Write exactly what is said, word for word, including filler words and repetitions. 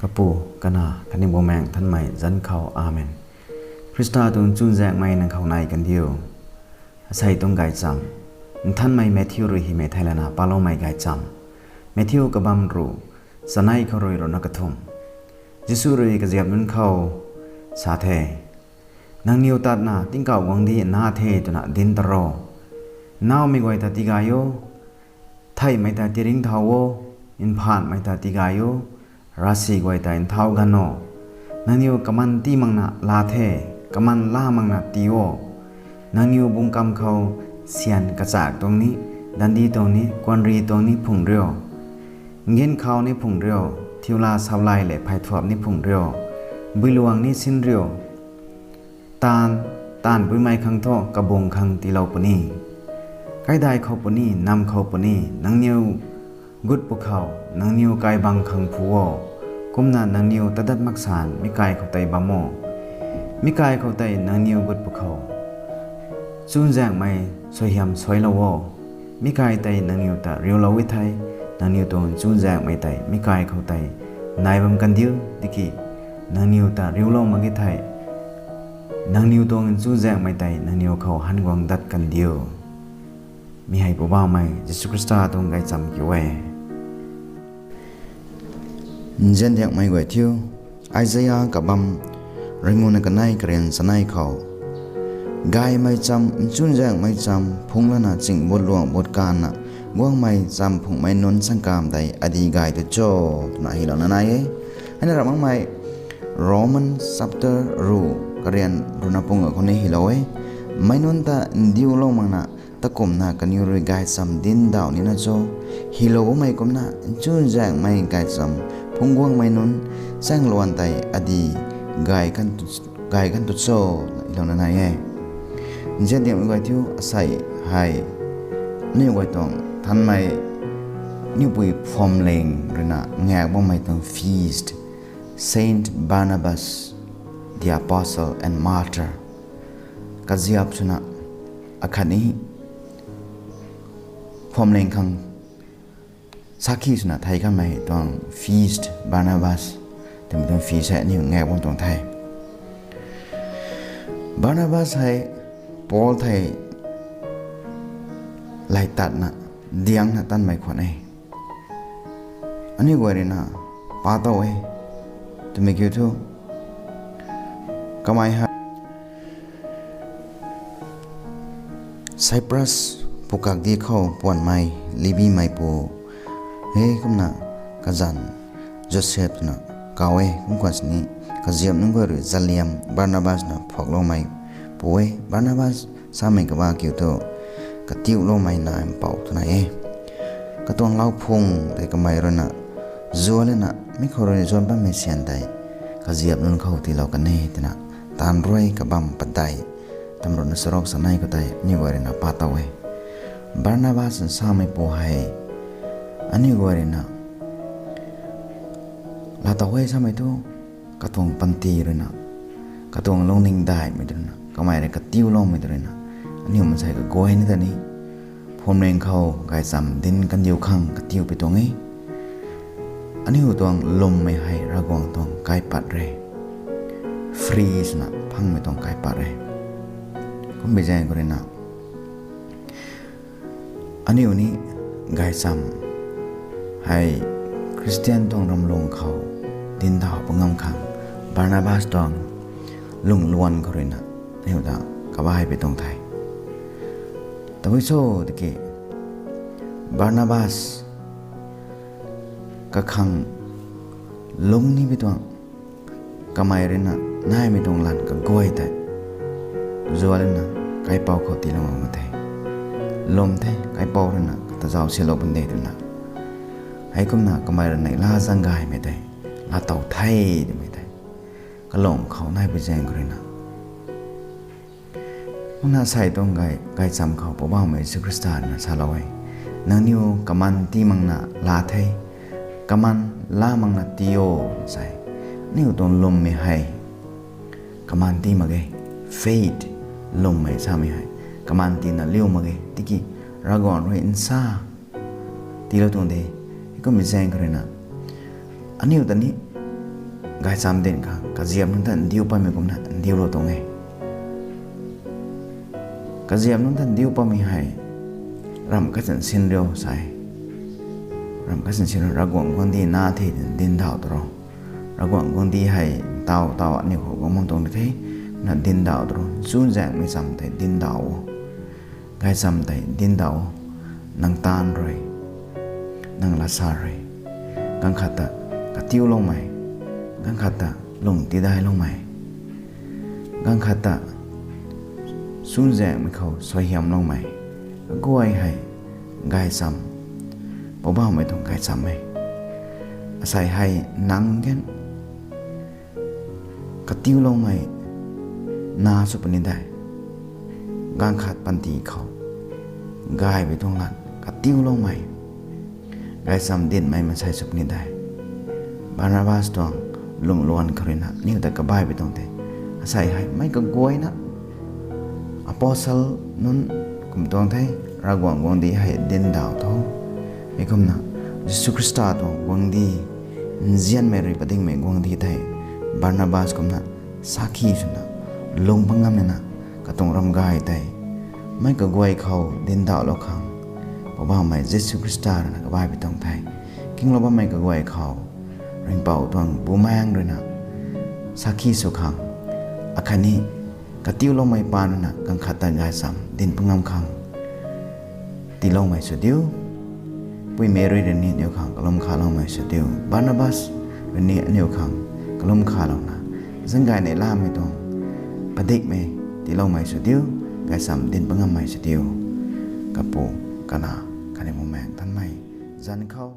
Kapu, Kanac khatni Bumaengh Nthanmei zanc khou, Amen. Khrista tuang chuzaenghmei nang khou nai kandiu. Asei tuang gaychamv, Nthanmei Matthew rui hymei thei lana paloumei gaychamv. Matthew kabamv ruh, chanei khou rui ruhna kathumh. Jisu rui kaziap nunc khou sa the, Nangniw tatna tingkauh guangcdic na the twna dinc ta ro. Naumei guay ta tigay o, theihmei ta tiringcthau o, mphaanhmei ta tigay o, ravsic guay ta nthau ganv o. Nangniw kaman tii makna laa the, kaman laa makna tii o. Nangniw bungkam khou syan kachak tuang ni, dandi tuang ni, kuanri tuang ni phungc rio. Nginkhou ni phungc rio, thiula saulay lev phay thuap ni phungc rio, builuang ni sin rio. Taanv, taanv buimei khang thu kabung khang tiilou puni. Kaidai khou puni, nam khou puni, nangniw gut pwkhou, nangniw kaibang khang phu o. Kumna nangniw tadat maksan mi kai khou tei bam o. Mi kai khou tei nangniw gut pwkhou chuzaenghmei suaihiam suailou o. Mi kai tei nangniw ta riulou e thei, nangniw tuang chuzaenghmei tei mi kai khou tei nai bam kandiu, tiki nangniw ta riulou mak e thei, nangniw tuang chuzaenghmei tei nangniw khou han guang dat kandiu. Mi hei Poubauhmei Jisu Khrista tuang gaychamv kiu e. Nziandiakmei guay thiu, Isaia kabamv ringuna kanei karian chanei khou, gaymei cham, chuzaenghmei cham phungc lana ching but luang but kanna guangmei cham phunghmei nunc sangkam tei adi gay tu cho, twna hylouna nai e. Heina ra makmei Roman chapter ruh karian ruhna punga khou ni hylou e. Meic nunc ta ndiulou makna, takumna kaniw rui gaychamv dinc dauh nina cho, hylou bammei kumna chuzaenghmei gaychamv phungc guangmei nunc chaengluan tei adi gay kan tu cho, hylouna nai e. Nziandiakmei guay thiu, asei hei aniu guay tuang Nthanmei, aniu pui Phwamling ruina ngaek bammei tuang feast, Saint Barnabas the Apostle and Martyr, kaziap swna akhatni Phwamling khang sakhi swna thei kanmei tuang feast, Barnabas twmei tuang feast hei aniu ngaek bam tuang the. Barnabas hei Paul thei lay tatna, diangna tanmei khwan e. Aniu guay ruina pa tow e, twmei kiu thu, kamei hei Cyprus pukak di khou puanmei Libimeipu, hei kumna kazanc Joseph twna kaw e. Kum khwan sini kaziap nunc guay rui zaliam Barnabas na phuakloumei pu e. Barnabas samei kaba kiu thu, katiuloumei nai mpouh twna e. Katuang lau phung tei kamei ruina zuan lana mi khou rui zuan bammei syan tei kaziap nunc khou tiilou kan e twna, taanv rui kabamv padeih tamruna charuk chanei khou tei aniu guay ruina pa tow e. Barnabas sameipu hei aniu guay ruina laa tow e samei thu, katuang panty ruina, katuang lungning daihmei ruina, kamei rui katiuloumei ruina, aniu mansei kaguayna ta ni Phwamling khou gaychamv dinc kandiu khang katiupui tuang e. Aniu tuang lwmmei hei Ravguangc tuang kaipat re, free swna phangmei tuang kaipat re. Kumbei zaeng khou ruina aniu ni gaychamv hei Khristian tuang ramlung khou dinc daw pangam khang Barnabas tuang lungluan khou ruina aniu ta kabaipui tuang the. Tabui cho tiki Barnabas kakhang lungc nipui tuang, kamei ruina naimei tuang lanv kaguay tei zuan lana kaipouc khou tiilou mak the. Lwm the, kaipouc ruina kata zauc silou pun de twna, heikumna kamei ruina laa zaeng gaymei tei laa tow the twmei tei kalung khou naipui zaeng khou ruina Kumna sei tuang gay, gaychamv khou Poubauhmei Jisu Khrista ruina salou e, nangniw kaman tii makna laa the, kaman laa makna tii o, sa e. Aniu tuang lwmmei hei kaman tii mak ge, faith, lwmmei samei hei kaman tiina liu mak ge, tiki Ravguangc rui nsa tiilou tuang de. Heikummei zaeng khou ruina aniu ta ni Gaychamv dinc khang kaziap nunc ta ndiu patmei kumna ndiulou tuang e. Kaziap nunc ta ndiu patmei hei ramh kachin sin riu sa e. Ramh kachin sin riu, Ravguangc guangcdic na the twna dindauh tw ro. Ravguangc guangcdic hei ntaw taw aniu khou guang bam tuang di the, na dindauh tw ro. Chuzaenghmei cham tei dindauh o. Gaychamv tei dindauh o. Nang taanv rui, nang lasa rui, ganv khat ta katiuloumei, ganv khat ta lung tidailoumei, ganv khat ta chuzaenghmei khou suaihiamloumei, kaguay hei gaychamv, Poubauhmei tuang gaychamv e. Asei hei nang kan katiuloumei na sw puni de. Ganv khat panty khou gay pui tuang lat katiuloumei, gaychamv dinhmei maansei sw puni de. Barnabas tuang lungluan khou ruina aniu ta kabaih pui tuang the. Asei hei meic kaguayna apostle nunc kum tuang the, Ravguangc guangcdic hei dindauh tho. Mi kumna Jisu Khrista tuang guangcdic, nzianmei rui padikmei guangcdic tei Barnabas kumna sakhi swna lung pangam nina katuang ramgay tei meic kaguay khou dindauhlou khang Poubauhmei Jisu Khrista ruina kabaih pui tuang the. Kinglou bammei kaguay khou Ringhpouc tuang Bumaengh ruina sakhi sw khang, akhatni katiuloumei paan ruina ganv khat ta gaychamv dinc pangam khang tiiloumei sw diu. Pui Meri rui ni aniu khang kalum khaloumei sw diu. Barnabas rui ni aniu khang kalum khalouna, zanggay neihlamei tuang padikmei tiiloumei sw diu. Gaychamv dinc pangammei sw diu. Kapu, Kanac khatni Bumaengh Nthanmei zanc khou